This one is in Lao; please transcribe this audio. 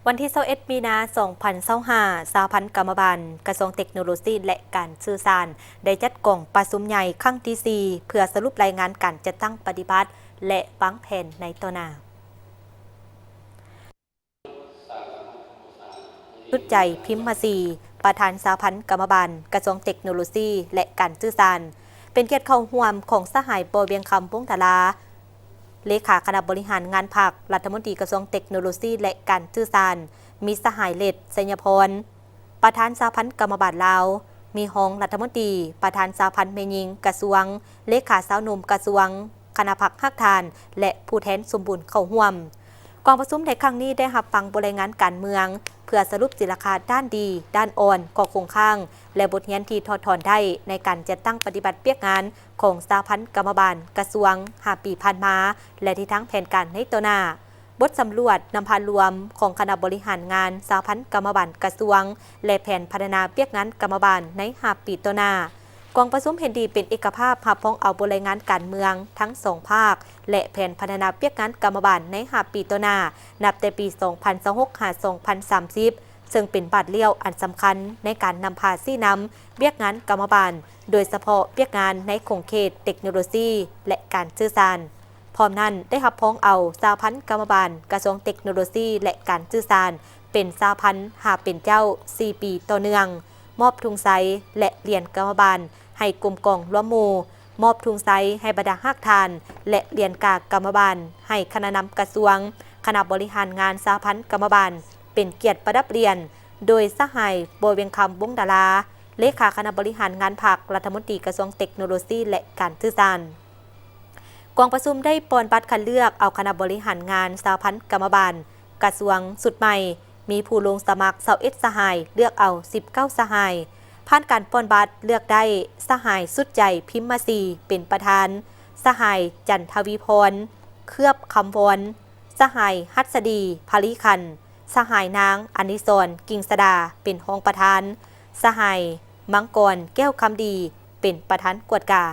ວັນທີຊາວເອັດ ມີນາ ສອງພັນຊາວຫ້າ, ສະຫະພັນກຳມະບານ ກະຊວງເຕັກໂນໂລຊີ ແລະ ການສື່ສານ ໄດ້ຈັດກອງປະຊຸມໃຫຍ່ຄັ້ງທີສີ່ ເພື່ອສະຫຼຸບລາຍງານການຈັດຕັ້ງປະຕິບັດ ແລະ ວາງແຜນໃນຕໍ່ໜ້າ. ສຸດໃຈ ພິມມະສີ, ປະທານສະຫະພັນກຳມະບານ ກະຊວງເຕັກໂນໂລຊີ ແລະ ການສື່ສານ, ເປັນກຽດເຂົ້າຮ່ວມຂອງສະຫາຍ ບໍ່ວຽງຄຳ ວົງດາລາ, ເລຂາຄະນະບໍລິຫານງານພັກ, ລັດຖະມົນຕີກະຊວງເຕັກໂນໂລຊີ ແລະ ການສື່ສານ, ມີສະຫາຍ ເລັດ ໄຊຍະພອນ, ປະທານສະຫະພັນກຳມະບານລາວ, ມີຮອງລັດຖະມົນຕີ, ປະທານສະຫະພັນແມ່ຍິງກະຊວງ, ເລຂາຊາວໜຸ່ມກະຊວງ, ຄະນະພັກຮາກຖານ ແລະ ຜູ້ແທນສົມບູນເຂົ້າຮ່ວມ. ກອງປະຊຸມໃນຄັ້ງນີ້ໄດ້ຮັບຟັງບົດລາຍງານການເມືອງ ເພື່ອສະຫຼຸບຕີລາຄາດ້ານດີ, ດ້ານອ່ອນ, ຂໍ້ຄົງຄ້າງ ແລະ ບົດຮຽນທີ່ຖອດຖອນໄດ້ໃນການຈັດຕັ້ງປະຕິບັດວຽກງານຂອງສະຫະພັນກຳມະບານກະຊວງຫ້າປີຜ່ານມາ ແລະ ທິດທາງແຜນການໃນຕໍ່ໜ້າ. ບົດສຳຫຼວດນຳພາລວມຂອງຄະນະບໍລິຫານງານສະຫະພັນກຳມະບານກະຊວງ ແລະ ແຜນພັດທະນາວຽກງານກຳມະບານໃນຫ້າປີຕໍ່ໜ້າ. ກອງປະຊຸມເຫັນດີເປັນເອກະພາບຮັບຮອງເອົາບົດລາຍງານການເມືອງທັງສອງພາກ ແລະ ແຜນພັດທະນາວຽກງານກຳມະບານໃນຫ້າປີຕໍ່ໜ້າ, ນັບແຕ່ປີສອງພັນຊາວຫົກ ຫາ ສອງພັນສາມສິບ ເຊິ່ງເປັນບາດລ້ຽວອັນສຳຄັນໃນການນຳພາຊີ້ນຳວຽກງານກຳມະບານ, ໂດຍສະເພາະວຽກງານໃນຂົງເຂດເຕັກໂນໂລຊີ ແລະ ການສື່ສານ. ພ້ອມນັ້ນໄດ້ຮັບຮອງເອົາສະຫະພັນກຳມະບານກະຊວງເຕັກໂນໂລຊີ ແລະ ການສື່ສານ ເປັນສະຫະພັນຫ້າເປັນເຈົ້າສີ່ປີຕໍ່ເນື່ອງ, ມອບທຸງໄຊ ແລະ ຫຼຽນກຳມະບານໃຫ້ກົມກອງລວມໝູ່, ມອບທຸງໄຊໃຫ້ບັນດາຮາກຖານ ແລະ ຫຼຽນກາກຳມະບານໃຫ້ຄະນະນຳກະຊວງ, ຄະນະບໍລິຫານງານສະຫະພັນກຳມະບານ ເປັນກຽດປະດັບຫຼຽນ ໂດຍສະຫາຍ ບໍ່ວຽງຄຳ ວົງດາລາ, ເລຂາຄະນະບໍລິຫານງານພັກ, ລັດຖະມົນຕີກະຊວງເຕັກໂນໂລຊີ ແລະ ການສື່ສານ. ກອງປະຊຸມໄດ້ປ່ອນບັດຄັດເລືອກເອົາຄະນະບໍລິຫານງານສະຫະພັນກຳມະບານກະຊວງຊຸດໃໝ່, ມີຜູ້ລົງສະໝັກຊາວເອັດສະຫາຍ, ເລືອກເອົາສິບເກົ້າສະຫາຍ. ຜ່ານການປ່ອນບັດເລືອກໄດ້ ສະຫາຍ ສຸດໃຈ ພິມມະສີ ເປັນປະທານ, ສະຫາຍ ຈັນທະວີພອນ ເຄືອບຄຳວອນ, ສະຫາຍ ຫັດສະດີ ພະລີຄັນ, ສະຫາຍ ນາງ ອະນິສອນ ກິ່ງສະດາ ເປັນຮອງປະທານ, ສະຫາຍ ມັງກອນ ແກ້ວຄຳດີ ເປັນປະທານກວດກາ.